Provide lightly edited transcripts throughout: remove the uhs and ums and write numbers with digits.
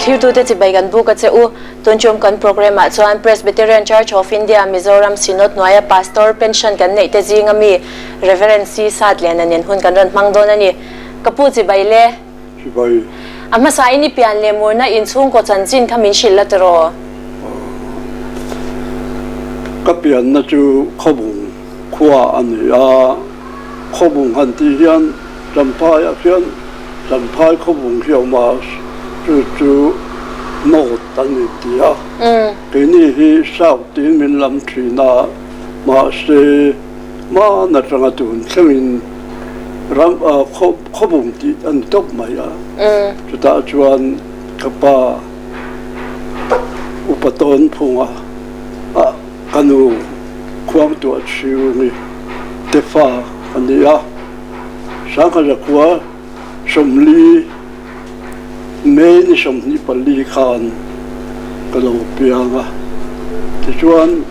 Thlirtute chibai kan buk a che u. Tunchum kan programme ah chuan Presbyterian Church of India Mizoram Synod hnuaia Pastor pension kan neih te zinga mi Rev. C. Satliana nen hun kan rawn hmang dawn a ni. Ka pu chibai le. Chibai. A hmasa in i pian leh murna inchhungkaw chanchin kha min hrilh la tiraw? Ka pianna chu Khawbung khua a ni a, Khawbung han tih hian Champhaiah khian Champhai Khawbung hi a awm a, chu chu North an inti a, keini hi South tiin min lam thin a, mahse Hman atanga tun thlengin ram khawbung tih a ni tawp mai a, chutah chuan ka pa upa tawn phunga ka nu khuangtuah chhungi te fa a ni a, Sangkhaza khua 40 May ni 24 khan ka lo piang a, tichuan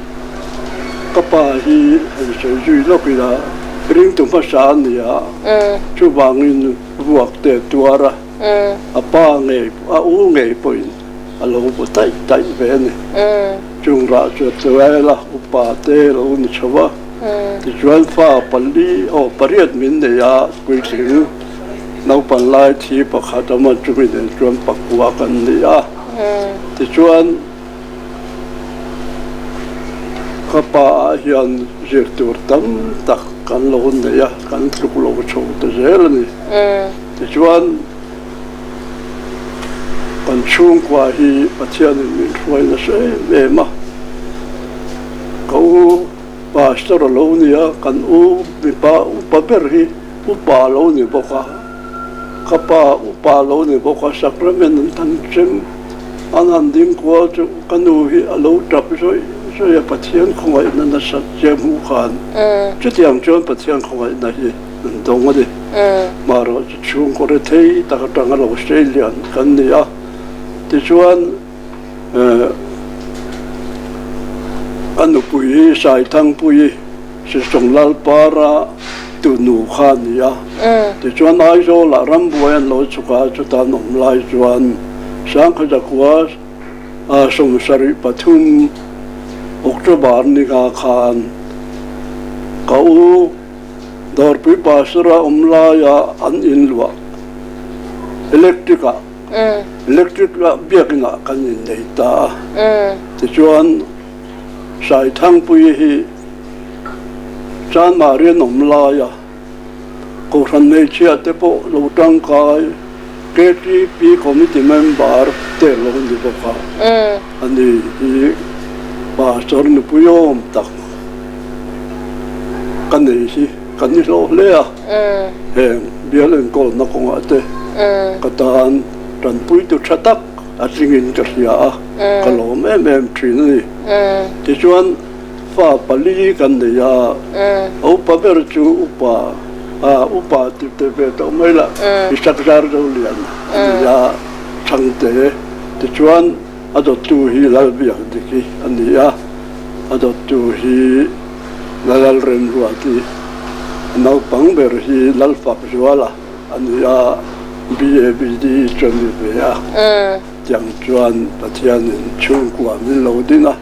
ka pa hi han sawi zui lawk ila ringtu hmasa a ni a, chuvangin vuak te tuar a, a pa ngei a u ngei pawhin a lo bu taih taih ve a ni. Chung rah chu a tual a, upa te lo ni chho a, tichuan fa pali aw pariat min nei a puitling. Naupan lai thi pakhat awm a, chumi nen chuan pakua kan ni a. Tichuan, ka pa ah hian zir tur tam tak kan lo nei a, kan tluk lo chho ta zel a ni. Tichuan, kan chhungkua hi Pathianin min hruai nasa em em a, ka u Pastor a lo ni a, kan u mipa upa ber hi Upa lo ni bawk a, ka pa upa lo ni bawk a, sacrament an han chem, an han ding kual chu ka nu hi a lo tap zawih zawih a, Pathian khawngaihna nasat che hmuh khan chutiang chuan Pathian khawngaihna hi an dawng a ni. Marawh chu chhungkaw rethei tak atanga lo sei lian kan ni a, tichuan ka nupui hi Saithangpuii, Sisawng Lalpara tunu kha a ni a, tichuan Aizawlah rambuai an lo chhuk a, chuta an awm lai chuan Sangkhazakhua 73 October ni nga khan ka u Dawrpui Pastor-a awm laia an inluah electric ah electric ah biakin ah kan innei ta a, tichuan Saithangpuii hi Chanmari an awm laia Kohhran hmeichhia te pawh lo tangkai KTP Committee member te lo ni bawk a, ani hi Pastor nupui awm tak ka nei hi ka ni hlawh hle a, heng bial enkawlna kawngah te ka tan tanpuitu tha tak a tlingin ka hria a, ka lawm em em thin a ni. Tichuan fa pali kan nei a, a upa ber chu upa a upa ti te ve tawh mai lah, Isak Zarzo Lian a ni a, Chhangte. Tichuan a dawttu hi Lalbiakdiki a ni a, a dawttu hi Lalalremruati, a naupang ber hi Lalfakzuala. A ni a, BABD chu a ni ve a, tiang chuan Pathianin chhungkua min lo ding a,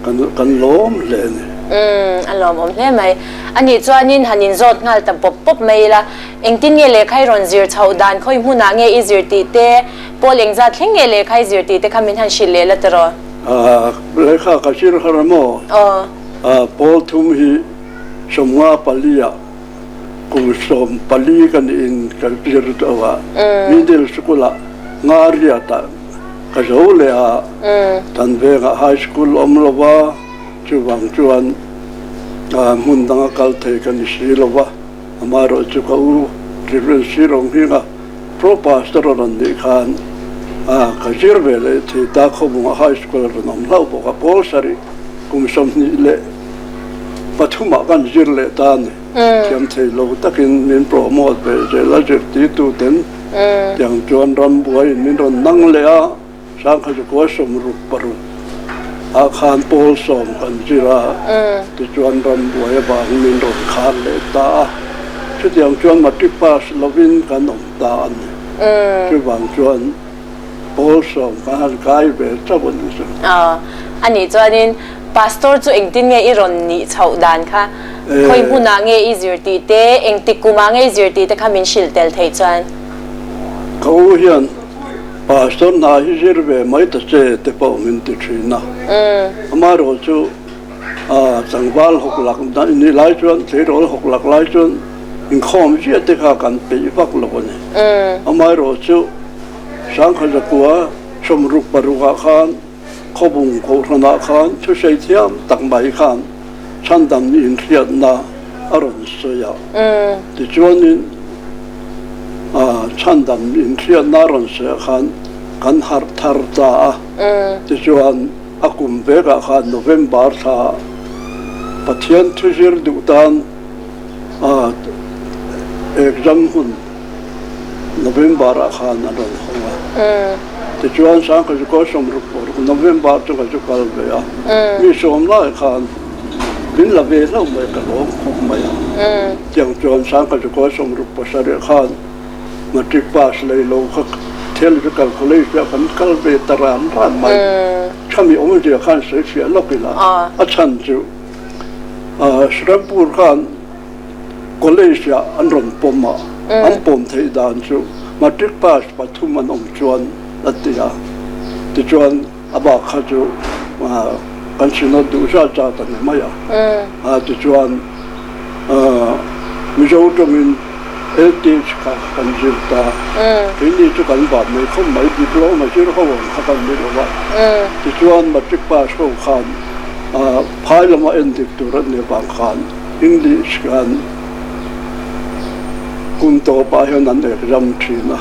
kan kan lawm hle a ni. Umm, a lawmawm hle mai. A nih chuanin han inzawt nghal ta pawp pawp mai ila, engtin nge lehkha i rawn zir chhoh dan khawi hmunah nge i zir tih te, pawl engzat thleng nge lehkha i zir tih te kha min han hrilh leh la tiraw? Lehkha ka zir har a maw? Aw. Pawl thum hi 54 ah Kum 14 ka niin ka zir tawh a, middle school ah Ngariat ah ka zo leh a, Thanvengah high school awm lo va, chuvang chuan hmun danga kal thei ka ni si lo va, amaherawh chu ka u Reverend Sirong Hminga Pro Pastor a rawn nih khan ka zir ve leh thei ta, Khawbungah high school a rawn awm hlauh bawk a, pawl sarih kum 23 ah kan zir leh ta a ni. Thiam thei lo takin min promote ve zel a, zirtirtu ten tiang chuan rambuaiin min rawn nang leh a, Sangkhazukhua 66 ah khan pawl sawm kan zir a, tichuan rambuai avangin min rawn khar leh ta a, chutiang chuan matric pass lovin kan awm ta a ni. Chuvang chuan. Pawl sawm kan han kai ve chauh a nih chu. Aw, a nih chuanin Pastor chu engtin nge i rawn nih chhoh dan kha? Khawi hmunah nge i zir tih te, engtik kumah nge i zir tih te kha min hrilh tel theih chuan? Ka u hian Pastor hna hi zir ve mai ta che te pawh min ti thin a. Amaherawhchu tlangval hawk lak nih lai chuan, tleirawl hawk lak lai chuan inkhawm ziah te kha kan peih vak lo a ni. Amaherawhchu Sangkhazakua 66 ah khan Khawbung Kohhranah khan thusawi thiam tak mai khan chhandam inhriatna a rawn sawi a. Tichuanin chhandam inhriatna a rawn sawi ah khan kan harh thar ta a. Tichuan a kum vekah khan November thla Pathian thuzir duh tan exam hun November ah khan an rawn hawng a. Tichuan Sangkhazukaw 66 November chu ka zu kal ve a. Mi sawm lai khan min la ve hlauh mai ka lawm khawp mai a. Tiang chuan Sangkhazukaw 67 khan Matric pass lei lo kha Theological College ah kan kal ve ta ran ran mai. Chhami awmzia khan sawi fiah lawk ila a chhan chu Srirampur khan College ah an rawn pawm a, an pawm theih dan chu matric pass pathum an awm chuan a ti a, tichuan a bak kha chu kan synod duh zat zat a ni mai a, tichuan Mizo tawngin LTH kha kan zir ta, keini chu kan van mai khawp mai, diploma zir ho ang kha kan ni lo va, tichuan matric pass ho khan phai lama endik tur an nih avang khan English khan kum tawpah hian an exam thin a,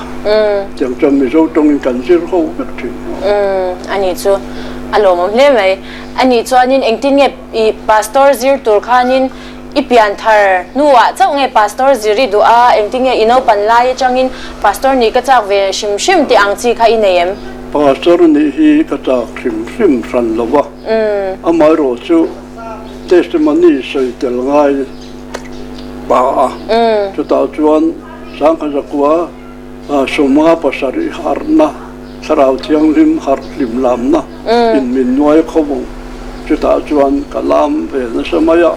tiang chuan Mizo tawngin kan zir ho vek thin. Umm a nih chu a lawmawm hle mai. A nih chuanin engtin nge i pastor zir tur khanin i pian thar hnuah chauh nge pastor zir i duh a, engtin nge i naupan lai atangin pastor nih ka chak ve hrim hrim tih ang chi kha i nei em? Pastor nih hi ka chak hrim hrim hran lo va, amaherawhchu Testimony sawi tel ngai ta a, chutah chuan Sangkhazakua 57 harhna, Thlarau Thianghlim harh hlim lamna in min nuai khawp ang. Chutah chuan ka lam ve nasa mai a,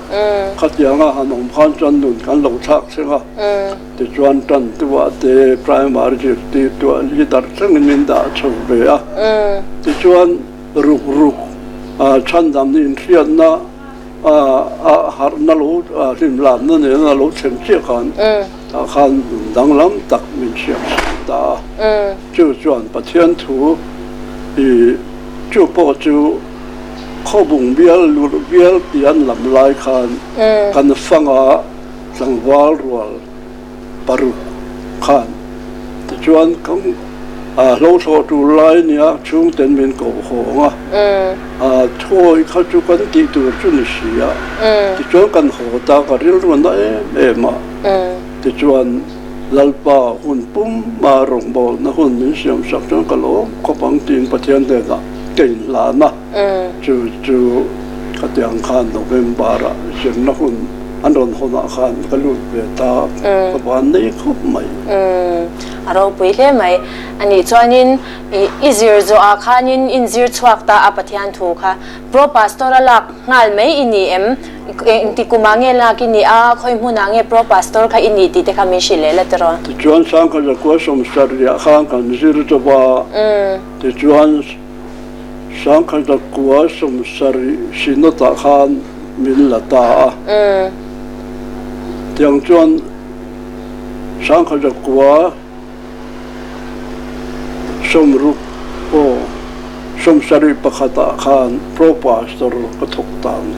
khatianga han awm khan chuan nun kan lo thlak thleng a, tichuan tantuah te primary zirtirtuah leader thlengin min dah chho ve a, tichuan Ruk ruk chhandam inhriatna a harhna lo hlimlamna nena a lo thleng chiah khan tah khan nun danglam tak min hriat ta a. Chu chuan Pathian thu i chu pawh chu Khawbung bial lurh bial tih an lam lai khan kan fanga tlangval rual paruk khan tichuan ka hlo thlawh tur lai nia chhungten min koh hawng a, thuawi kha chu kan tih tur chu ni si a, tichuan kan haw ta ka rilru na em em a, tichuan Lalpa hun pum a rawngbawlna hun min siam sak chuan ka lawm khawp ang tiin Pathian hnenah ka inhlan a, chu chu khatiang khan November-ah zirna hun An rawn hawnah khan ka lut ve ta, ka van nei khawp mai. Umm, a ropui hle mai. A nih chuanin i zir zawhah khanin in zir chhuak ta a Pathian thu kha Pro Pastor a lak nghal mai i ni em? Engti kumah nge lak i nih a, khawi hmunah nge Pro Pastor kha i nih tih te kha min hrilh leh la tiraw? Tichuan Sangkhaza 70 khan kan zir chawp a, tichuan 1970 Synod-ah khan min la ta a. Tiang chuan 1960 aw 71-ah khan Pro Pastor ka thawk ta a ni.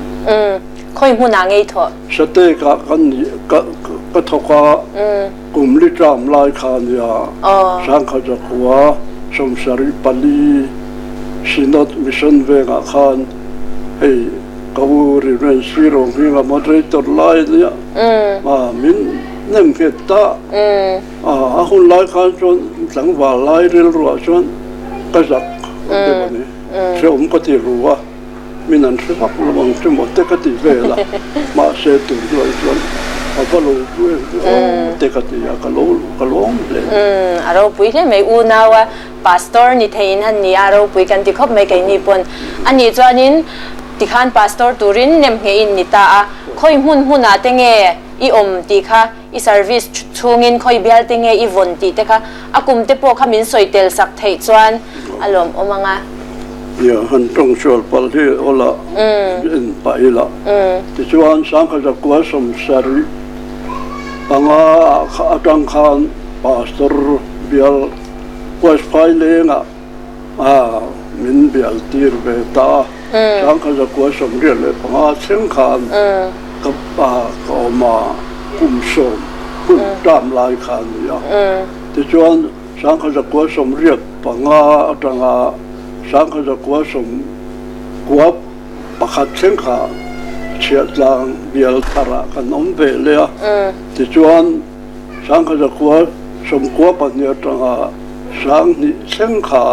Khawi hmunah ngei thawh? Satekah ka thawk a. Kum li tlam lai kha nia 1974 Synod Mission vengah khan hei ka u Reverend Sri Ronghminga moderator lai ania min nem nghet ta a hun lai khan chuan tlangval lai rilruah chuan ka zak deuh a ni hrehawm ka ti ru a. Min an hre vak lo ang chu maw te ka ti vel a, mahse tun hnuai chuan A va lo hlu em ve aw te ka ti a, ka lo ka lawm hle. Umm a ropui hle mai unau a pastor ni theiin han ni a ropui kan ti khawp mai keini pawn. Anih chuanin tikhan pastor turin nem ngheh in ni ta a, khawi hmun hmunah te nge i awm tih kha i service chhungin khawi bial te nge i vawn tih te kha a kum te pawh kha min sawi tel sak theih chuan a lawmawm ang a. Nia, han tawng sual palh hi awl a, en pah ila. Tichuan Sangkhat zakua sawmsarih panga ah kha atang khan Pastor bial West Phailengah a min bial tir ve ta a. Sangkhat zakua 85 thleng khan ka pa ka awm a, kum sawm hun term lai kha a ni a. Tichuan Sangkhat zakua 85 atanga Sangkhat zakua 91 Pakhat thleng kha chhiahtlang bial tharah kan awm ve leh a, tichuan Sangkhazakhua 92 atanga 2000 thleng kha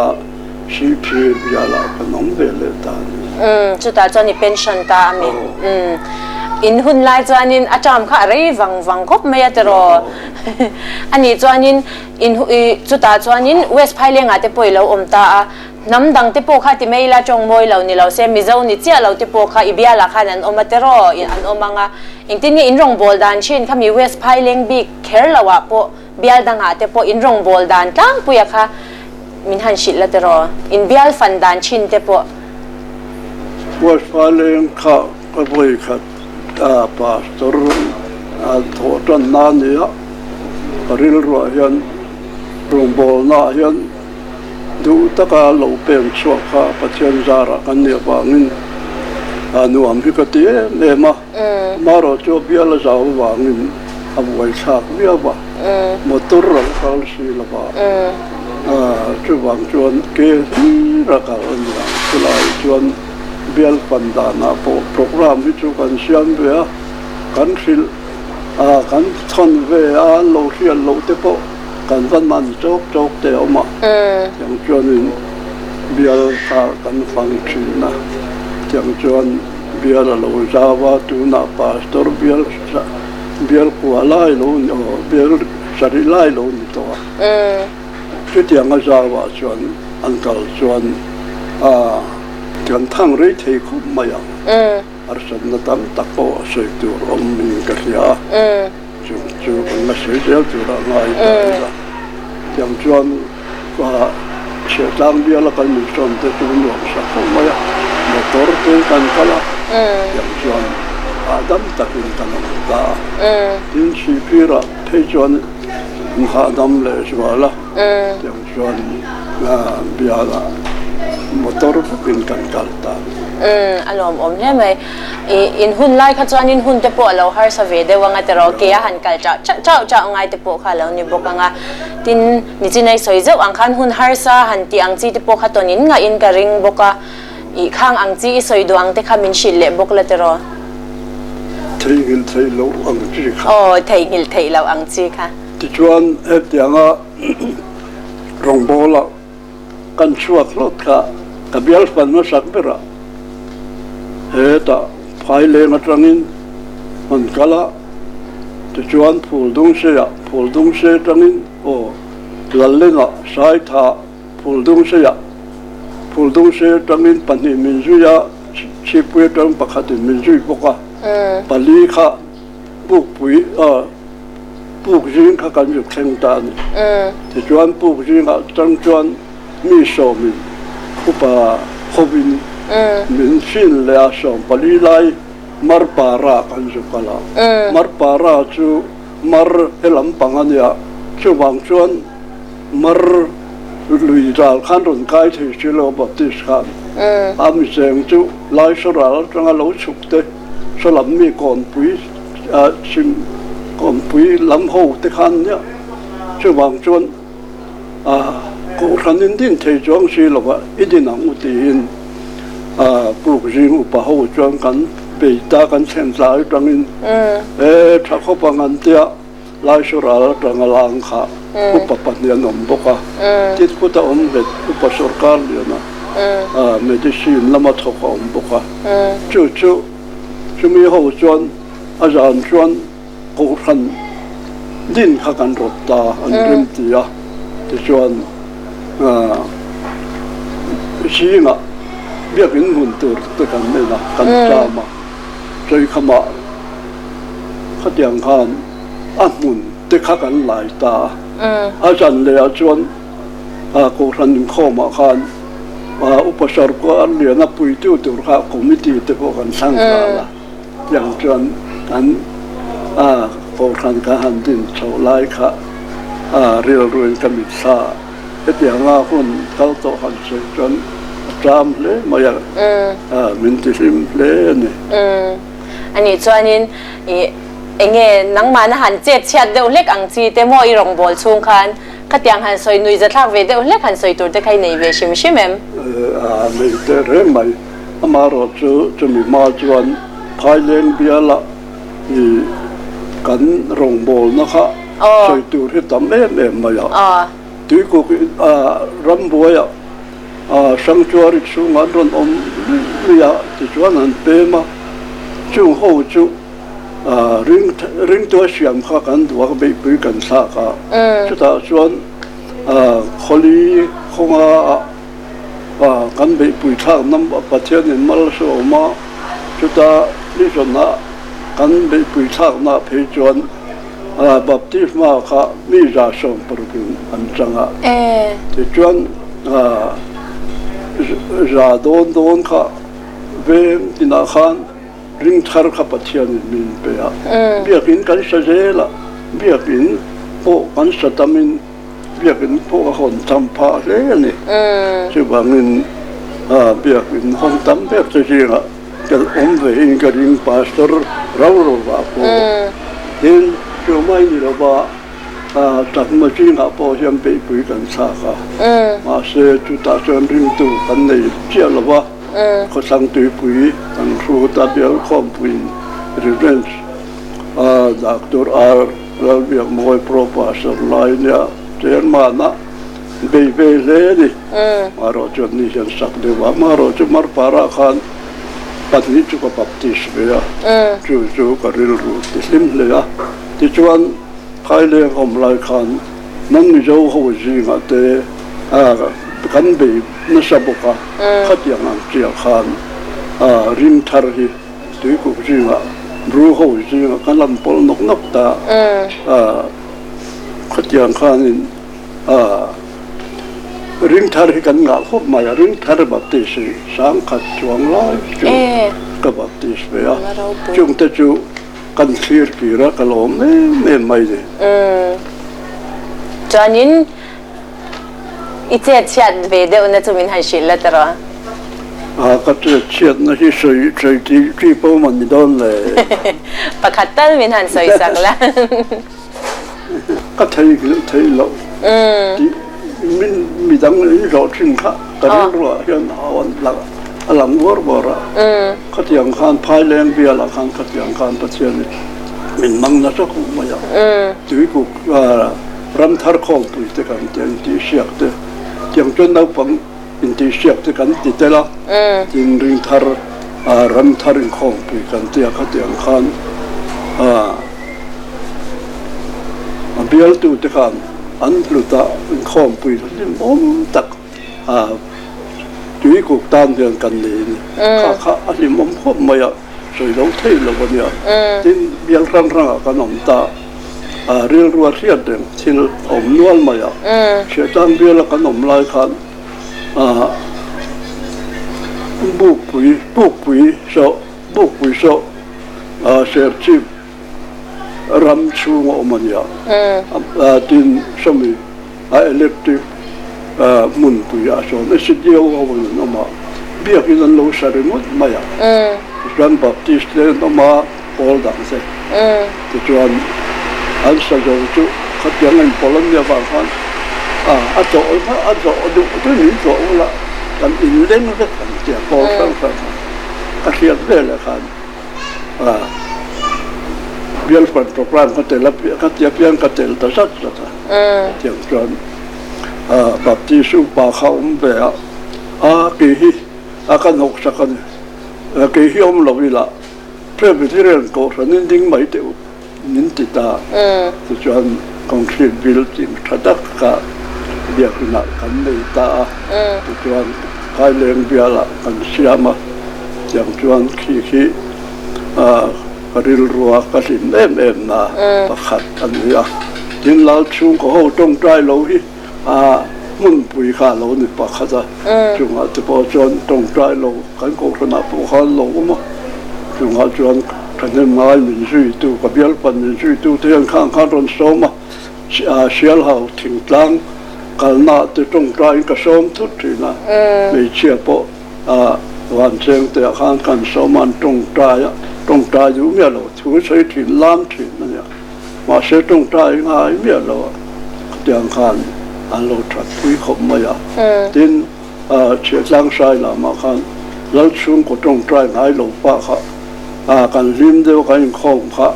Sihphir bialah kan awm ve leh ta a ni. Umm, chutah chuan i pension ta a mi? Umm, in hun lai chuanin a term kha a rei vang vang khawp mai a tiraw? Anih chuanin in chutah chuanin West Phailengah te pawh i lo awm ta a, Hnam dang te pawh kha ti mai ila tawng mawi lo ni lo se, Mizo ni chiah lo te pawh kha i bialah khan an awm a teraw an awm ang a. Engtin nge in rawngbâwl dan thin kha mi West Phaileng bik kher lo ah pawh bial dangah te pawh in rawngbâwl dan tlangpuia kha min han hrilh la teraw? In bial fan dan thin te pawh. West Phaileng kha ka vawi khat a Pastor a thawh tanna a ni a, ka rilruah hian rawngbâwlna ah hian Duh taka lo pem chhuak kha Pathian zarah kan nih avangin a nuam hi ka ti em em a, amaherawh chu a bial a zau avangin a buaithlak viau a, motor a la kal si lo va, chuvang chuan ke hlir a kal a ni ang. Chulaiah chuan bial pan danah pawh programme hi chu kan siam ve a, kan hrilh a, kan thawn ve a, an lo hriat loh te pawh. Kan va man chawk chawk te a awm a, tiang chuanin bial kha kan fang thin a, tiang chuan bial a lo zau a, tunah pastor bial bial kua lai lo ni aw, bial sarih lai lo ni tawh a, chutiang a zau ah chuan an kal chuan a kan thang rei thei khawp mai ang, harsatna tam tak pawh a sawi tur awm in ka hria a. Chu chu kan la sawi zel turah ngai ta ila. Tiang chuan chhiahtlang biala kan insawn te chu nuam sak khawp mai a, motor te kan kal a, tiang chuan hahdam takin kan awm ta a. Tin, Sihphirah phei chuan hahdam leh zual a, tiang chuan bialah motor bawkin kan kal ta. A lawmawm hle mai. I in hun lai kha chuanin hun te pawh a lo harsa ve deuh anga tiraw ke a han kal chauh chauh chauh chauh ngai te pawh kha a lo ni bawk anga. Tin, nichinai sawi zeuh ang khan hun harsa han tih ang chi te pawh kha tawn in ngahin ka ring bawk a. I khang ang chi i sawi duh ang te kha min hrilh leh bawk la tiraw. Theihnghilh theih loh ang chi kha. Aw, theihnghilh theih loh ang chi kha. Tichuan hetianga rawngbawla. Kan chhuak hlawt kha ka bial fan hmasak ber a, hetah Phaileng atangin hman kal a, tichuan Phuldungseiah, Phuldungsei atangin aw Lallenga Saitha Phuldungseiah, Phuldungsei atangin pahnih min zui a, Chhipui atang pakhatin min zui bawk a, pali kha Pukpui a puk zing kha kan zuk thleng ta a ni. Tichuan puk zingah chang chuan mi sawmin upa hovin min fin leh a, 14 lai Marpara kan zuk kal a. Marpara chu mar he lampang a nia, chuvang chuan mar lui ral khan rawn kai thei si lo Baptist khan a micheng chu Laisaral atanga lo chhuk te Saw mi kawnpui chhim kawnpui lam ho te khan nia chuvang chuan kohhran in din thei chuang si lova i din ang u tiin puk zing upa ho chuan kan bei ta kan thlen tlai atangin e tha khawp ang an tia. Laisaw atanga lang kha upa pahnih an awm bawk a, tin khuta awm nghet upa sawrkar liana medicine lama thawk a awm bawk a, chu chu chumi ho chuan a zan chuan Kohhran din kha kan rawt ta an rem ti a, tichuan zingah biakin hmun tur te kan en a, kan tlam a, Chawikhamah khatiang khan a hmun te kha kan lai ta a, a zan leh ah chuan Kohhran inkhawmah khan Upa Sarkar Liana puitu tur kha committee te pawh kan thlang nghal a. Tiang chuan kan Kohhran ka han din chhoh lai kha rilruin ka mitthla a, hetianga hun kal tawh han sawi chuan a ṭam hle mai a, min ti hlim hle a ni. Anih chuanin i enge nangmahna han chet chhiat deuh hlek ang chi te maw i rawngbâwl chhung khan khatiang han sawi nuihzathlak ve deuh hlek han sawi tur te kha i nei ve hrim hrim em? Nei teh reng mai. Amaherawh chu chumi hma chuan Phaileng biala i kan rawngbawlna kha sawi tur hi tam em em mai a. Tuikuk rambuaiah sanctuary chhungah an rawn awm luih luih a, tichuan an pem a. Chung ho chu ringtua siam kha kan duh a, beihpui kan thlak a. Chutah chuan khawli khawnga Kan beihpui thlakna Pathianin mal a sawm a, chuta Mission-a kan beihpui thlaknaah phei chuan baptisma kha mi 160in an chang a. Tichuan za dawn dawn kha veng tinah khan ring thar kha Pathianin min pe a. Biakin kan sa zel a, biakin pawh kan sa tamin, Biakinn pawh a hawn tam phah hle a ni. Chuvangin biakinn hawn tam ber te zingah ka awm ve in ka ring Pastor rau rau ah pawh. Tin, chu mai ni lova chakma zingah pawh hian beihpui kan thlak a. Mahse, chutah chuan ringtu kan nei chiah lo va, khawthlang tuipui kan hrut a, bialkhawmpuiin Reverend Doctor R. Lalbiakmawi Pro Pastor lai nia Chairman a bei ve hle a ni. Marawh chuan ni hian sak deuh a, marawh chu Marpara khan pahnih chu ka baptist ve a, chu chu ka rilru ti hlim hle a. Tichuan Phaileng awm lai khan nan Mizo ho zingah te kan bei nasa bawk a, khatiang ang chiah khan ring thar hi Tuikuk zingah Bru ho zingah kan lam pawlh nawk nawk ta a, khatiang khanin ring thar hi kan ngah khawp mai a, ring thar Baptist hi 10,000 chuang lai chu ka Baptist ve a, chungte chu kan thlir kir a, ka lawm em em mai ni. Chuanin I chet chhiat ve deuhna chu min han hrilh la tawh. A, ka chet chhiatna hi sawi sawi tih chi pawh man ni dawn le. Pakhat tal min han sawi sak la. Ka theihnghilh theih loh tih min midang in zawh thin kha ka rilruah hian a lang uar uar a. Khatiang khan Phaileng bialah khan khatiang khan Pathianin min mang nasa khawp mai a. Tuikuk Ramthar khawmpui te kan ti a, intihsiak te, tiang chuan naupang intihsiak te kan ti tel a, tin ringthar ramthar inkhawmpui kan ti a, khatiang khan a bialtu te khan an hlut a, inkhawmpui hlimawm tak tuikuk tan hian kan nei a ni. Kha kha a hlimawm khawp mai a. Sawi lo thei lo a nia. Tin, bial hrang hrangah kan awm ta a, rilru a hriat reng thil a awm nual mai a. Chhiahtlang biala kan awm lai khan Bukpui, Bukpui saw, Bukpui saw Serchhip ram chhung a awm a nia. Tin, sawmi a electric hmunpui ah sawn SDO ho in an awm a, biakin an lo sa ringawt mai a, tichuan Baptist te an awm a, pawl dang te, tichuan an sa zo chu khatiang a inpawlh an nih avang khan a tlawh a tlawh duh duh min tlawh ula kan inleng vek ang tia pawl hrang hrang khan ka hriat veleh khan. Bial hran programme ka tel a, ka ti apiang ka tel ta zat zat a. Tiang chuan Baptist upa kha awm ve a, a kei hi a ka hnawksak a ni. Kei hi awm lo ila Presbyterian Kohhranin ding mai teh u. min ti ta. Tichuan concrete building tha tak kha biakinah kan nei ta a, tichuan Kaileng bialah kan siam a, tiang chuan khi khi ka rilrua ka hlim em em na pakhat a ni a. Tin lal chhungkaw ho tawngtai lo hi a hmunpui kha a lo ni pakhat a, chungah te pawh chuan tawngtai lo kan kohhranah pawh khan lo awm a, chungah chuan thahnem ngai min zuitu ka bialpan min zuitu te hian khang khan rawn sawm a, Sialhau thingtlang kalnaah te tawngtaiin ka sawm thut thin a, hmeichhia pawh vancheng te ah khan kan sawm a, an tawngtai a, tawngtai duh miah lo thu sawi thin lam thin a nia. Mahse tawngtai ngai miah lo a, khatiang khan an lo that pui khawp mai a. Tin, Chhiahtlang hrai lamah khan Lalchhungkaw tawngtai ngai lo pa kha kan hlim deuh a kan inkhawm kha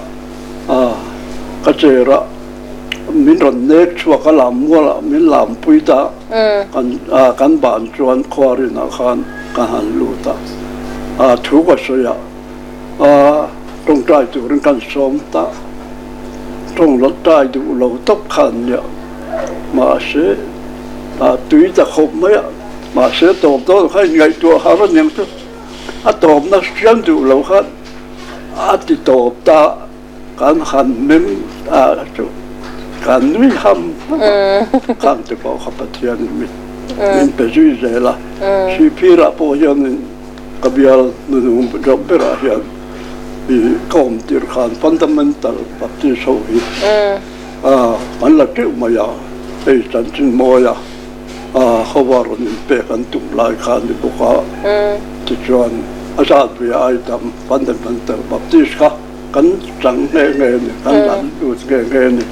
ka chair a, min rawn nek chhuak a lam mualah min lam pui ta kan ban chuan khuarinah khan ka han lut a, thu ka sawi a. Tawngtai turin kan sawm ta, tawngtai duh lo tawp kha an nia. Mahse, tui ta khawp mai a, mahse tawp dawn kha inngaihtuah har a niang chu. A tawpna hriam duh lo khan a ti tawp ta, kan han meng ta chu kan nui ham ham a, khang te pawh kha Pathianin min pe zui zel a. Sihphirah pawh hianin. Ka bial nunung deuh berah hian i ka awm tir khan Fundamental Baptist ho hi an la teuh mai a, hei chanchin mawia hova rawn inpek an tum lai kha a ni bawk a, tichuan a zat ve ai tam Fundamental Baptist kha kan chang nghe nghe a ni, kan lan lut nghe nghe a ni.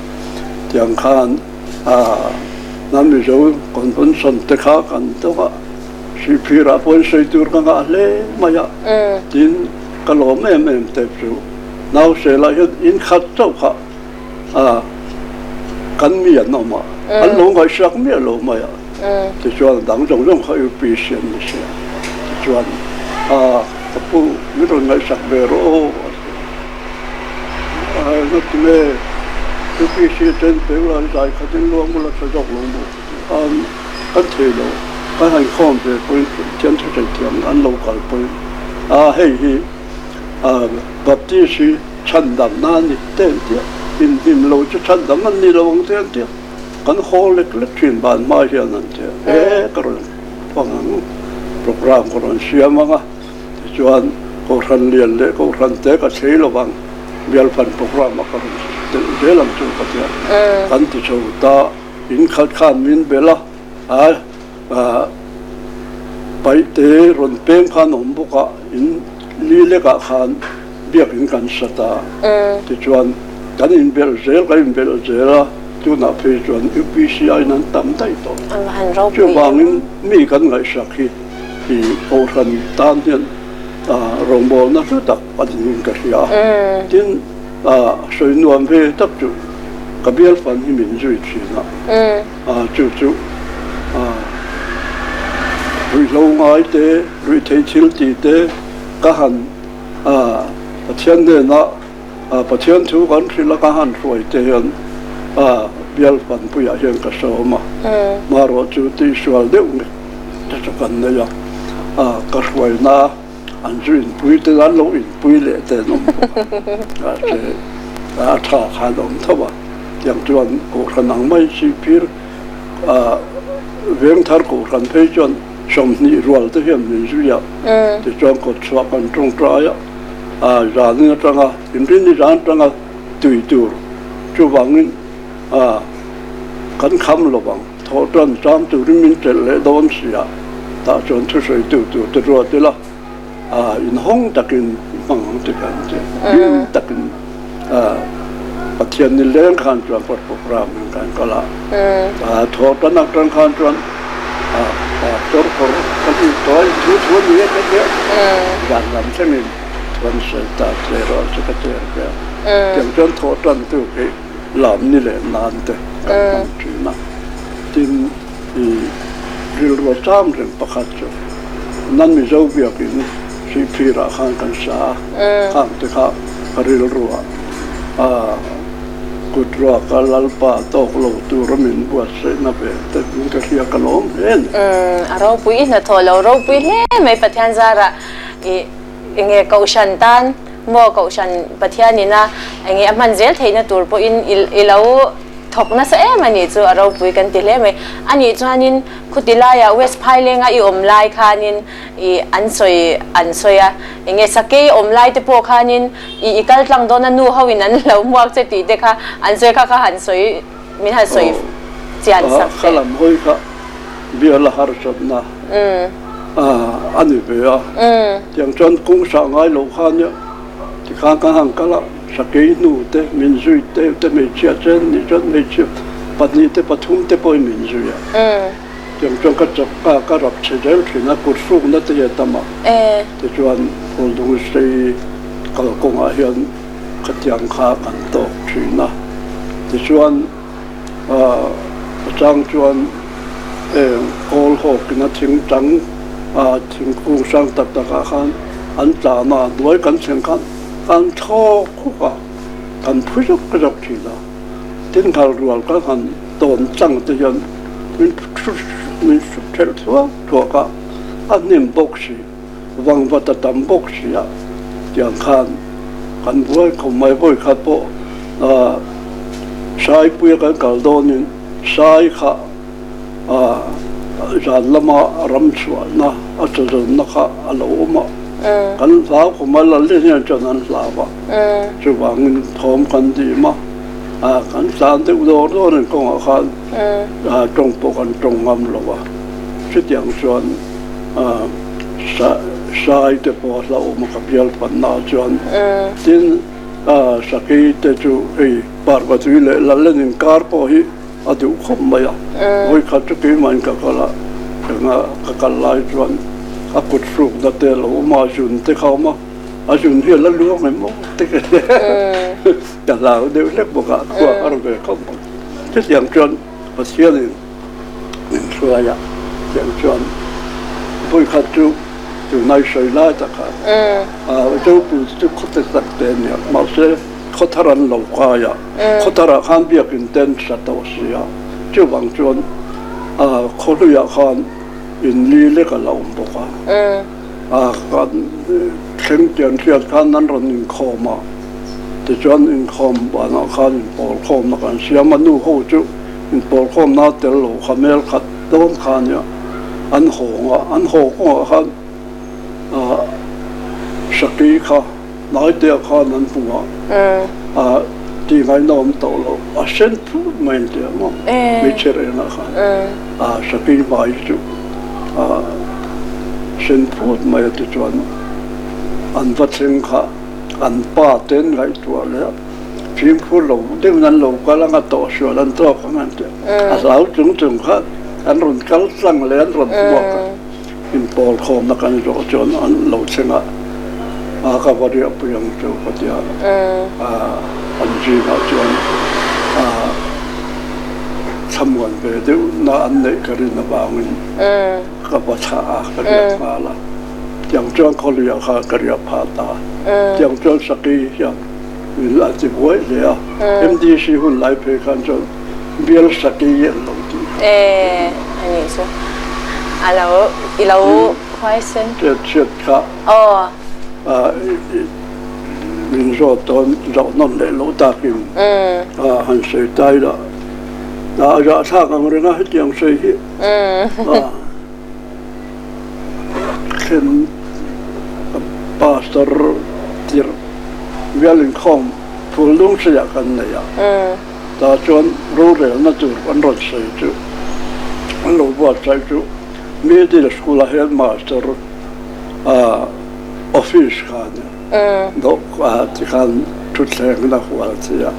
Tiang khan hnam Mizo Convention te kha kan dawng a. Sihphirah pawhin sawi tur ka ngah hle mai a, tin ka lawm em em tep chu. Nauselah hian in khat chauh kha kan mi an awm a, an lo ngaihsak miah lo mai a, tichuan dang zawng zawng kha UPC an ni sia, tichuan ka pu min rawn ngaihsak ve rawh aw a ti a, ngatinge UPC ten pengla zai khatin luang bula tha zawk lo maw ka ti a. Kan thei lo, kan han khawm ve pawhin thiam thu thei thiam an lo kal pawhin a hei hi Baptist hi chhan dam na a ni te an tia, inhnim lo chu chhan dam an ni lo ang te an tia, kan haw lek lek thin ban hma hian an tia, e ka rawn hmang ang, programme ka rawn siam ang a, tichuan Kohhran lian leh Kohhran te ka thlei lo vang, bialphan programme a ka rawn telh zel ang chu ka tia, kan ti chho ta. In khat khan min belh a, a paihte rawn peng khan a awm bawk a, in li lekah khan biakin kan sat a, tichuan kan inbelh zel kan inbelh zel a, tunah phei chuan UPC aiin an tam daih tawh. Chuvangin mi kan ngaihsak hi i Kohhran tan hian rawngbawlna hlu tak a niin ka hria a, tin, A sawi nuam ve tak chu ka bial fan hi min zui thin a, chu chu ruihhlo ngai te, ruihtheih thil tih te ka han Pathian hnena Pathian thu kan hrilh a ka han hruai te hian bial fan puiah hian ka sawm a, marawh chu tihsual deuh nge te chu kan nei a, ka hruaina. An zu inpui te an lo inpui leh te an awm bawk a, mahse a tha khan a awm tho a, tiang chuan Kohhran ang mai Sihphir Vengthar Kohhran phei chuan 20 rual te hian min zui a, tichuan kawtchhuah kan tawngtai a, zanin atanga inrinni zan atanga tui tur chuvangin kan kham lo vang. Thawhtan chang turin min chelh leh dawn si a, tah chuan thusawitu tur te ruat ila, inhawng takin i hmang ang ti kan ti. Hlim takin Pathian ni leng khan chuan programme in kan kal a, thawhtan atang khan chuan pastor kawr kan intawi thu thu a ni e ka tia, zan lam thlengin thuan sawi ta che rawh chu ka ti a tia. Tiang chuan thawhtan tu khi Lam ni leh nan te kan hmang thin a, tin i rilru a chang reng pakhat chu nan Mizo biakin Sihphirah khan kan sa a, khang te kha ka rilru ah. Kut ruaka Lalpa tawk lo tura min buatsaihna ve te in ka hria ka lawm hle a ni. A ropui i hnathawh lo ropui hle mai Pathian zarah i enge Kohhran tan maw Kohhran Pathian ina enge a hman zel theihna tur pawhin i lo thawk nasa em a nih chu a ropui kan ti hle mai. A nih chuanin khuti laiah West Phailenga i awm lai khanin i an sawi an sawi a, enge sakei awm lai te pawh khanin i i kal tlang dawn a nu ho in an lo hmuak che tih te kha an sawi kha kha han sawi min han sawi chian sak teh. Kha lam hawi kha bial a harsatna a ni ve a, tiang chuan kawng sah ngai lo kha nia tikhan kan han kal a, sakei hnu te min zui te te hmeichhia chen nih chuan hmeichhia pahnih te pathum te pawhin min zui a. Tiang chuan ka chak a, ka rap chhe zel thin a, kut hrukna te hi a tam a. Tichuan Pawldung sei kalkawngah hian khatiang kha kan tawk thin a. Tichuan a chang chuan eng kawl hawkin a thing tang thingkung hrang tak takah khan an tlan a, hnuai kan thleng khan kan thlawk khuk a, kan phu zawk zawk thin a. Tin nghal rual kan han tawn chang te hian min min hruk thelh thuak thuak a, a hnim bawk si, vangvat a tam bawk si a, tiang khan kan buai khawp mai. Vawi khat pawh ah Saipuia kan kal dawnin Sai kha ah zan lama ram chhuahna a chazawnna kha a lo awm a, kan hlau khawp mai, Lallian hian chuan an hlau a, chuvangin thawm kan dim a. Kan tlan deuh dawr dawr in kawngah khan tawng pawh kan tawng ngam lo a, chutiang chuan sai te pawh a hlauhawm a ka bial panna ah chuan tin sakei te chu hei Parvatui leh Lallen inkar pawh hi a duh khawp mai a, vawikhat chu keimah in ka kal a, ka kal lai chuan a kut hrukna te a lo awm a, zun te kha a awm a, a zun hi a la luang em aw te ka ti. Ka hlau deuh hlek bawk a, khua a har ve khawp bawk. Chutiang chuan Pathianin min hruai a, tiang chuan vawikhat chu tunai sawi lai tak kha Zopui chu khawte tak te a nia, mahse khawthar an lo kai a, khawtharah khan biakin te an sa tawh si a, chuvang chuan khawhluiah khan inli lek a la awm bawk a. A kan thleng tiang hriat khan an rawn inkhawm a, tichuan inkhawm banah khan inpawlkhawmna kan siam a, nu ho chu inpawlkhawmna tel lo kha mel khat dawn kha ania an hawng a, an haw kawngah khan ah Saki kha hnaiteah khan an hmu a, ah tih ngaihna awm tawh lo, a sen phut mai an ti ang maw, hmeichhe rengah khan. A sakei hmai chu a sen phut mai a tichuan an va thleng kha an pa te an ngaihtuah leh a, fimkhur lo deuhin an lo kal ang a tawhsual an tawk ang an ti a, a hlau chung chung kha an rawn kal tlang leh an rawn hmuak a. Inpawl khawmna kan zawh chuan an lo thleng a, a ka va riahpui ang chu ka ti a, an zingah chuan thlamuan ve deuh na an neih ka rin avangin ka va thlah a, ka riah nghal a. Tiang chuan khawluiah khan ka riah phah ta. Tiang chuan Sakei hian min a ti buai hle a, MDC hun lai phei khan chuan Bial Sakei an lo tih kha. E, a nih chu. A lo, i lo huaisen. Chet chhiat kha. Aw. Min zawt dawn zawh nawn leh loh takin han sawi ta ila. A zahthlak ang reng a hetiang sawi hi. Thlen Pastor tirh bial inkhawm Phul Lungseiah kan nei a. Tah chuan rorelna tur an rawn sawi chu an lo buatsaih chu Middle School-ah headmaster office kha a ni. Dawhkan tikhan thutthlengna hual chi a,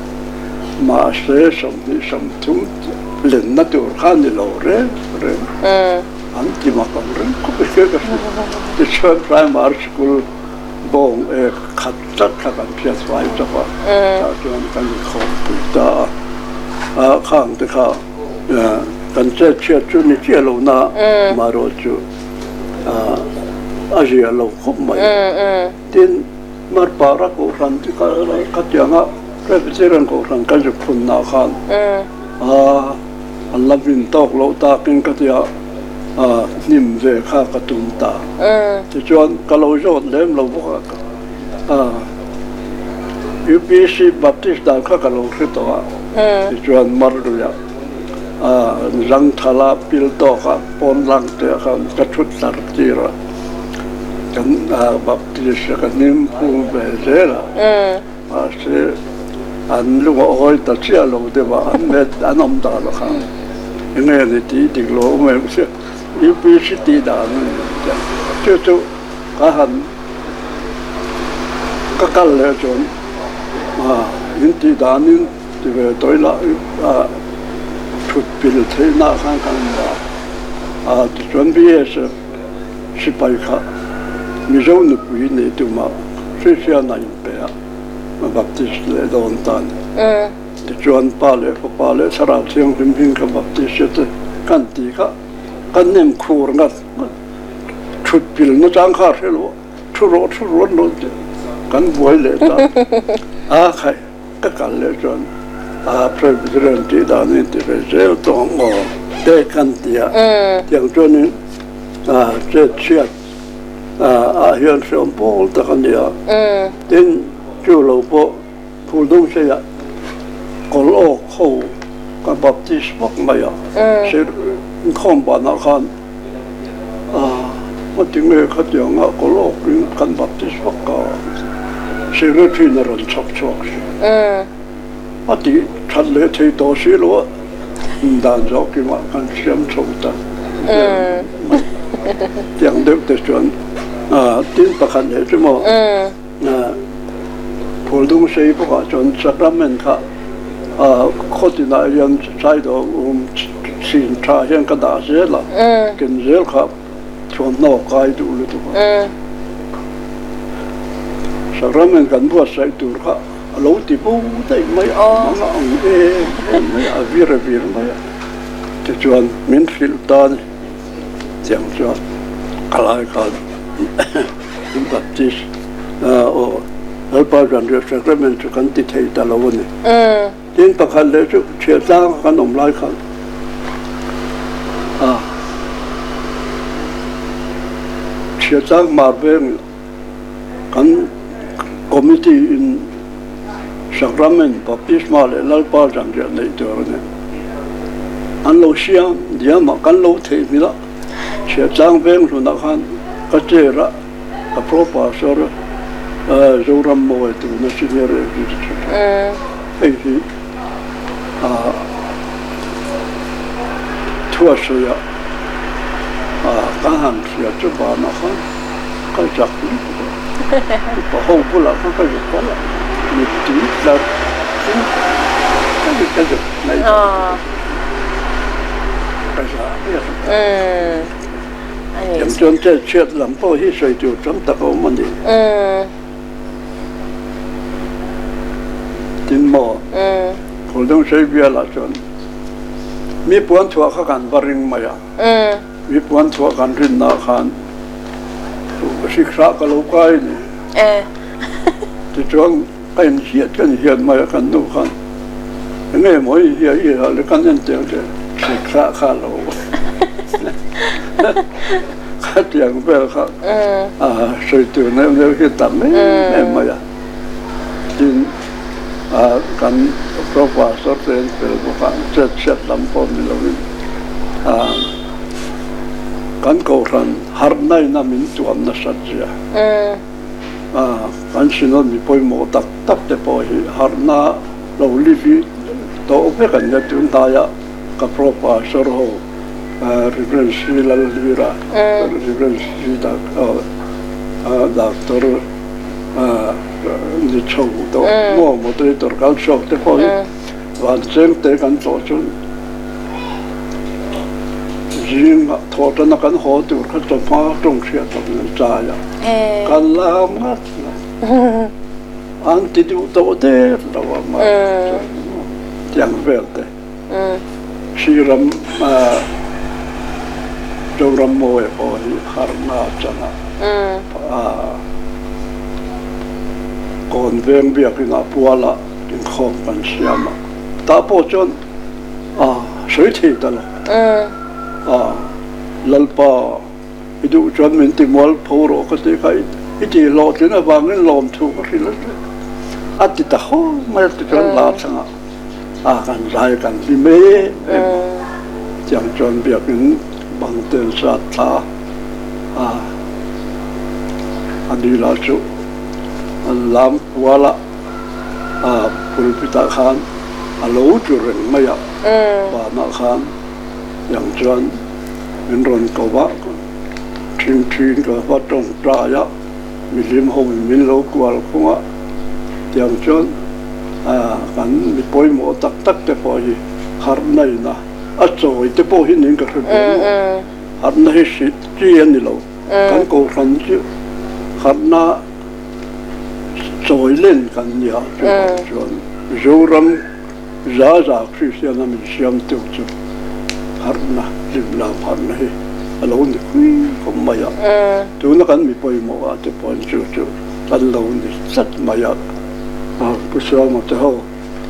mahse 23 lenna tur kha a ni lo reng reng. An ti mak ang reng khawp i hria ka hria. Tichuan Primary School bawng ek khat tlat kha kan phiat fai tawk a, tah chuan kan inkhawm pui ta a. Khang te kha kan chet chhiat chu ni chiah lo na, amaherawhchu a zia lo khawp mai. Tin, Marpara Kohhran te kha khatianga. Presbyterian Kohhran ka zuk phunna khan an la hmin tawk loh takin ka tia hnim ve kha ka tum ta. Tichuan ka lo zawt lem lo bawk a, UPC Baptist dan kha ka lo hre tawh a, tichuan Marluia Zangthala pil tawka pawn lang te ah khan ka thut tlar tir a, kan Baptist ka hnim phum ve zel a. Mahse, an lung a awi ta chiah lo deuh a, an met an awm dah lo kha. Enge ni tih dik lo awm em sia, UPC tih dan a ni tia. Chu chu ka han ka kal leh chuan in tih danin ti ve tawih lah thut pil theihna khan kan awm a, tichuan BSF sipai kha Mizo nupui nei tumah Kristian a inpe a, a baptist leh dawn ta a ni. Tichuan Pa leh Fapa leh Thlarau Thianghlim hming ka baptist te kan ti kha kan nem khur ngat ngat. Thut pil nachang kha a hre lo a, thu rawh thu rawh an rawn ti kan buai leh ta a khai. Ka kal leh chuan a Presbyterian tih dan in ti ve zel tawh ang aw te kan ti a, tiang chuanin chet chhiat ah hian hreawm pawl tak a ni a, tin chu lo pawh Phuldung seiah kawl awk ho ka Baptist vak mai a, inkhawm banah khan A tinge khatianga kawl awkin kan baptist vak a, secretary in a rawn chhak chhuak si. A tih that leh thei tawh si lo a, dan zawh kimah kan siam chho ta vel mai. Tiang deuh te chuan tin pakhat leh chu maw Phuldung sei bawkah chuan sacrament kha khaw tinah hian Saidawh um chhin tha hian ka dah zel a, ken zel kha thuamhnaw kai duh lutuk a. Sacrament kan buatsaih tur kha a lo ti bo daih mai a, a hmang a ang em em mai a, a vir a vir mai a. Tichuan min hrilh ta a ni. Tiang chuan ka lai khan Baptist aw Lalpa Zanriah Sacrament chu kan ti thei ta lo a ni. Tin pakhat leh chu Thiantlang a kan awm lai khan Thiantlang Mar veng kan committee in Sacrament, Baptisma leh Lalpa Zanriah neih tur a ni. An lo siam diam a, kan lo theihnghilh a, Chhiahtlang veng hlunah khan ka chair a, ka pro pastor Zoram Mawi tuna senior executive hei hi Thuasaia ka han hria chu banah khan ka zak lutuk a, upa ho bulah khan ka zuk kal a, mittui tla chu ka zuk ka zuk mai dawn ka za ber ta. Tiang chuan chet chhiat lam pawh hi sawi tur tam tak a awm a ni. Tin maw? Phul dang sei bialah chuan mi puan chhuah kha kan va ring mai a, mi puan chhuah kan rinna khan hrikhra ka lo kai a ni. Tichuan ka inhiat ka inhiat mai a kan nu khan enge maw i hiah i hiah le kan en tel che hrikhra kha lo khatiang vel kha sawi tur neuh neuh hi tam em em mai a. Tin, kan Pro Pastor te an fel bawk a, chet chhiat lam pawh ni lovin kan kohhran harhna ina min tuam nasat zia. Kan Synod mi pawimawh tak tak te pawh hi harhna lo livi tawh vek an nia tun hnaia ka Pro Pastor ho Rev. Sri Lalhlira, Rev. Sri Doctor Ni chho tawh maw moderator kal chhuak te pawh hi van cheng te kan tlawh chuan zing thawh tana kan haw tur kha chawhma tawng hriat loh in an chai a, kan lam ngat ngat an ti duh tawh der lo a mah tiang vel te. Sriram Zoram Mawi pawh hi harhna a chan a, Kawn veng biakin a pual a. Inkhawm kan siam a, tah pawh chuan a sawi thei ta lo. A Lalpa i duh chuan min ti mual pho rawh ka ti kha i tih hlawhtlin avangin lawmthu ka hrilh a che a ti ta haw mai a tichuan hla changah a kan zai kan hlim em em a. Tiang chuan biakin bang te an sat thla a, a ni lah chu an lam kual a. A pulpit ah khan a lo tlu reng mai a, banah khan yang chuan min rawn ko va, ṭhingṭhin ka va tawngtai a, mihlim ho in min lo kual khung a, tiang chuan kan mi pawimawh tak tak te pawh hi harhna in a, a chawi te pawh hi ning ka hre ve maw, harhna hi hrilh chi a ni lo, kan kohhran chu harhna. Chawi len kan nia chuvang chuan Mizoram za za Kristiana min siamtu chu harhna, hlimlam harhna hi a lo ni pui khawp mai a. Tuna kan mi pawimawh ah te pawhin chu chu kan lo ni tlat mai a. Pu Suama te ho,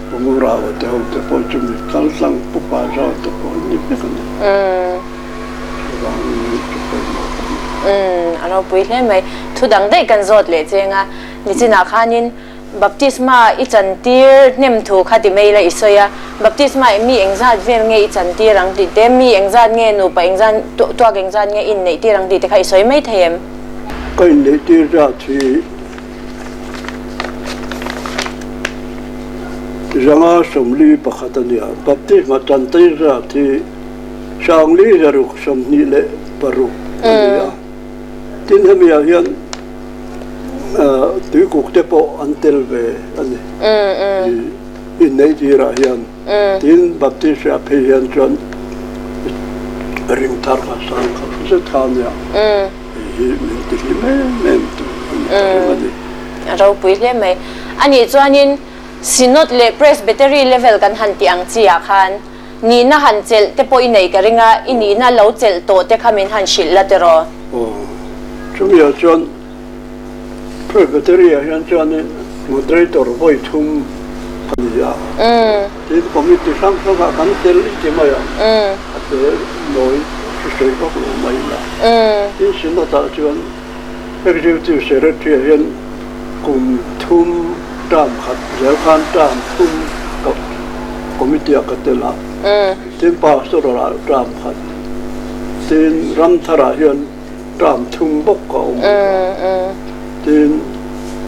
Pu Ngurau te ho te pawh chu mi kal tlang Pu Paizau te pawh an ni vek a ni. Chuvangin chu pawimawh ka ni. A ropui hle mai. Thu dang daih kan zawt leh cheng a, nichinah khanin baptisma i chantir hnem thu kha ti mai ila i sawi a, baptisma i mi engzat vel nge i chantir ang tih te, mi engzat nge nupa engzat tuak engzat nge i inneih tir ang tih te kha i sawi mai thei em? Ka inneih tir zat hi zanga 41 a nia, baptisma chantir zat hi 5626 a ni a. Tin hemi ah hian tuikuk te pawh an tel ve a ni inneih tir ah hian. Tin Baptist ah phei hian chuan ring thar kha sang kha zet kha a nia. Hei hi min ti hlim em em tur a ni ta reng a ni. A ropui hle mai. Anih chuanin Synod leh Presbytery level kan han tih ang chi ah khan Nihna han chelh te pawh i nei ka ring a, i nihna lo chelh tawh te kha min han hrilh la tiraw? Aw, chumi ah chuan Presbytery ah hian chuanin Moderator vawi thum a ni a, tin committee hrang hrang ah kan tel i ti mai a, a tel nawi hrisawi vak lo mai ila. Tin Synod ah chuan Executive Secretary ah hian kum thum term khat zel khan term thum ka committee ah ka tel a, tin pastoral ah term khat, tin ramthar ah hian term thum bawk ka awm bawk a, tin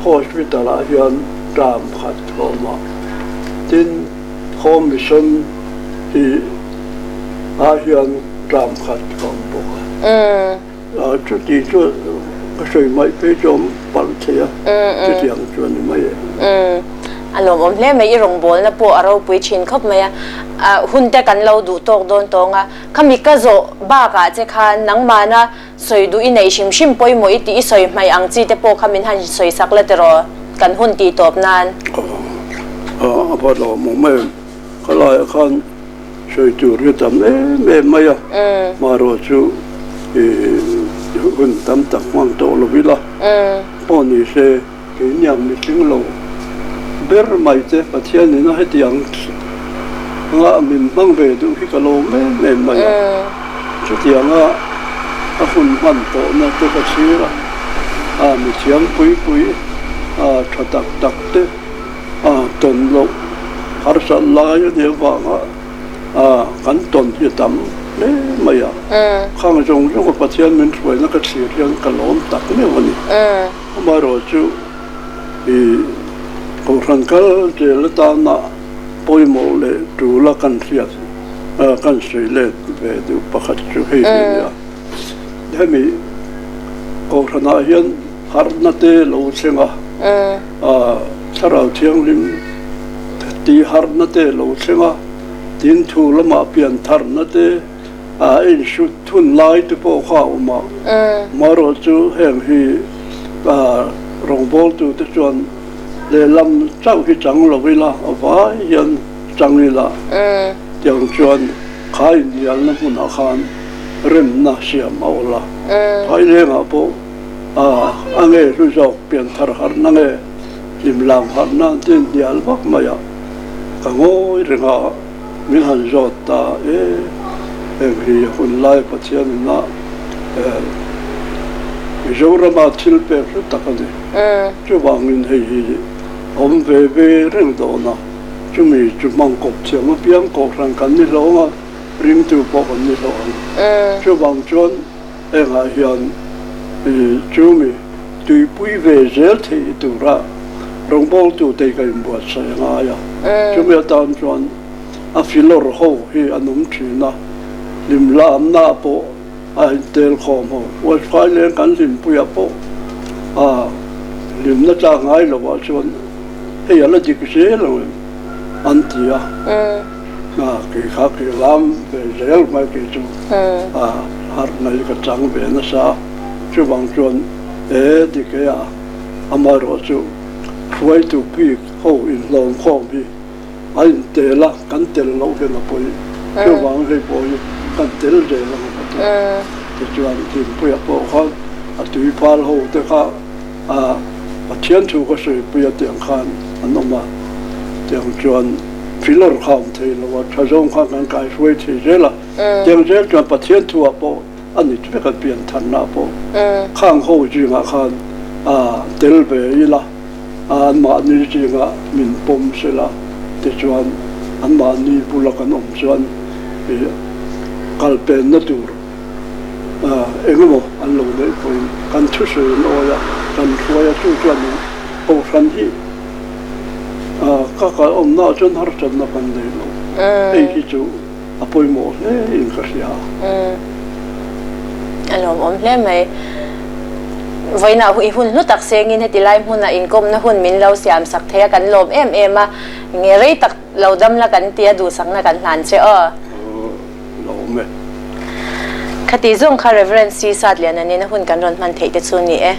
hospital ah hian term khat ka awm a, tin home mission hi ah hian term khat ka awm bawk a. Chuti chu ka sawi mai phei chu awm palh thei a, chutiang chu a ni mai e. A lawmawm hle mai, i rawngbawlna pawh a ropui thin khawp mai a, hun te kan lo duh tawk dawn tawng a, khami ka zawh bakah che khan nangmahna sawi duh i neih hrim hrim pawimawh i tih i sawi hmaih ang chi te pawh kha min han sawi sak la tiraw kan hun tih tawp nan. A va lawmawm em, khalaiah khan Sawi tur hi tam em em mai a, hmarawh chu hun tam tak hmang tawh lo ila pawh ni se, keiniang mihring lo ber mai te Pathian ina hetiang anga min hmang ve duh hi ka lawm em em mai a, chutianga a hun hman tawhna te ka chhir a, a mithiam pui pui tha tak tak te. A tawn loh harsat lai a nih avanga kan tawn hi a tam hle mai a. Khang zawng zawnga Pathian min hruaina ka thlir hian ka lawm tak meuh a ni. Amaherawhchu i Kohhran kal zel atana pawimawh leh tul a kan hriat kan sawi let ve duh pakhat chu hei hi a ni a. Hemi Kohhranah hian harhna te lo thleng a. Thlarau Thianghlim tih harhna te lo thleng a, tin thu lamah pian tharna te a insut thun lai te pawh kha a awm a. Amaherawh chu heng hi rawngbawltu te chuan lehlam chauh hi chang lo ila, a vai hian chang ila tiang chuan kha inhnialna hmunah khan remna siam a awl a. Phailengah pawh. A nge hlu zawk pianthar harhna nge hlimlam harhna an ti hnial vak mai a. Ka ngawi reng a, min han zawt ta e, heng hi a hun lai Pathian ina Mizorama thil pek hlu tak a ni. Chuvangin hei hi awm ve ve reng dawn a, chumi chu hmang kawp thiam apiang kohhran kan ni hlawng a, ringtu pawh kan ni hlawh ang. Chuvang chuan hengah hian chumi tuipui ve zel theih tura rawngbawltute hi ka inbuatsaih a ngai a. Chumi atan chuan a filawr ho hi an awm thin a, hlimlamna pawh a intel khawm ho. Uaithai leng kan hlimpuiah pawh a hlimna tlak ngai lovah chuan hei a la dik zel ang em an ti a. Kei kha kei lam ve zel mai kei chu harhna hi ka chang ve nasa a, chuvang chuan e dik e a amaherawh chu hruaitu bik ho inhlawm khawm hi a intel a, kan tel loh hian a pawi chuvang hei pawh hi kan tel zel ang ka ti tichuan Hlimpuia pawh khan a tuiphal ho te kha a Pathian thu ka sawipui a tiang khan an awm a, tiang chuan filawr kha awm thei lo a, tha zawng khan kan kaihruai thei zel a, tiang zel chuan Pathian thu ah pawh a ni vek a, pian thanna pawh khang ho zingah khan a tel ve ila, anmahni zingah min pawm sela tichuan anmahni bula kan awm chuan kalpenna tur Eng emaw an lo neih pawhin kan thusawi an awi a, kan hruai a, chu chuan Kohhran hi ka kal awmnaah chuan harsatna kan nei lo. Hei hi chu a pawimawh hle in ka hria. A lawmawm hle mai. Vawiinah i hun hlu tak sengin heti lai hmuna inkawmna hun min lo siam sak thei a, kan lawm em em a, nge rei tak lo dam la kan tia duhsakna kan hlan che aw. Lawm e. Khati zawng kha Rev. C. Satliana nena hun kan rawn hman theih te chu ni e.